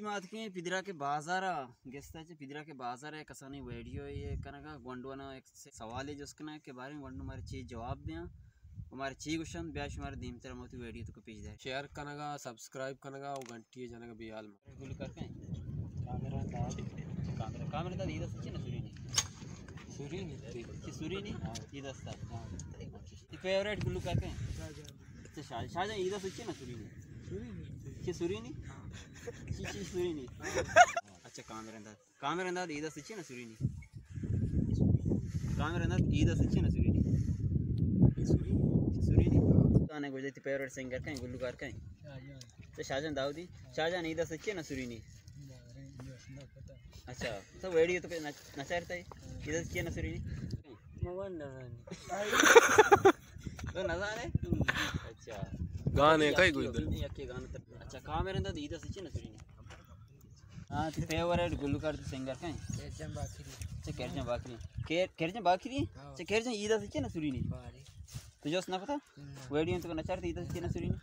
ما اتکیں پیدراک بازار ءَ، گستا چہ پیدراک بازار ءَ کسانی ویڈیو یے کنگا، گونڈوانا یک سوالے جست کناں کہ باریں گونڈو مارا چی جواب دیاں، و مارا چی گوشنت، بیا شمارا دیمتر ما وتی ویڈیو توکا پیش داریں۔ شیئر کنگا، سبسکرائب کنگا و گھنٹی جنگا بے حال مہ۔ گلوکار کئے؟ کامران داد۔ کامران، کامران داد، اے دست چی نہ سرینی؟ سرینی۔ چی سرینی؟ ہاں۔ اے دست۔ ہاں۔ تئی فیوریٹ گلوکار کئے؟ شاہجان۔ اچھا، شاہ-، شاہجان، اے دست چی نہ سرینی؟ سرینی۔ چی سرینی؟ ہاں۔ چی، چی سرینی؟ اچھا، کامران داد۔ کامران داد، اے دست چی نہ سرینی؟ کامران داد، اے دست چی نہ سرینی؟ سرینی۔ تو نے گوشت تئی فیوریٹ سنگر کئے، گلوکار کئے؟ شاہجان۔ تو شاہجان داودی۔ شاہجان، اے دست چی نہ سرینی؟ اچھا، تو ویڈیو توکا نہ، نہ چارتا ہے؟ اے دست چی نہ سرینی؟ تو نہ زانے؟ اچھا۔ گانے کئی گوشدار؟ اچھا، کامران داد، اے دست چی نہ سرینی؟ ہاں، تئی فیوریٹ گلوکار، تئی سنگر کئے؟ کرجن باکری۔ اچھا، کرجن باکری۔ کر-، کرجن باکری؟ ہاں۔ اچھا، کرجن، اے دست چی نہ سرینی؟ بارے۔ تو جست نہ کتا؟ نہ۔ ویڈیو توکا نہ چارتا، اے دست چی نہ سرینی؟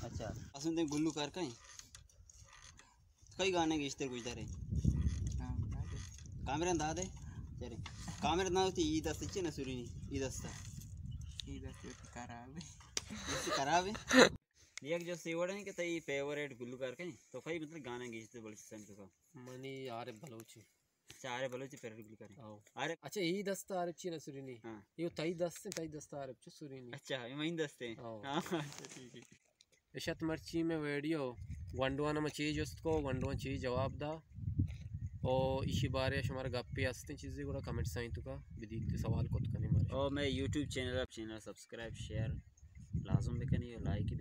اچھا۔ اساں تئی گلوکار کئے؟ کئی گانے گیشتر گوشدارے؟ ہاں۔ کامران داد ہے؟ چلے۔ کامران داد، تئی اے دست چی نہ سرینی؟ اے دست۔ اے دست خراب ہے۔ دست خراب ہے؟ یک جستے وڑ ایں کہ تئی فیوریٹ گلوکار کئے؟ تو کئی مطلب گانا گیشتر بلوچستان توکا؟ منی عارف بلوچ۔ اچھا، عارف بلوچ فیوریٹ گلوکار ایں۔ او۔ عارف۔ اچھا، اے دست عارف چی نہ سرینی؟ ہاں۔ اے تئی دست ایں، تئی دست عارف چی سرینی؟ اچھا، اے منی دست ایں۔ او۔ ہاں، اچھا، ٹھیک ہے۔ اشت مرچی مئے ویڈیو، گونڈوانا ما چی جست کو، گونڈوان چی جواب دا۔ او ایشی بارے شمارا گپے ہستیں چیزے گڑا کمنٹسانی توکا بدیت، سوال کت کنی مارا۔ او مئے YouTube channel, channel subscribe, share لازم بکنی و لائک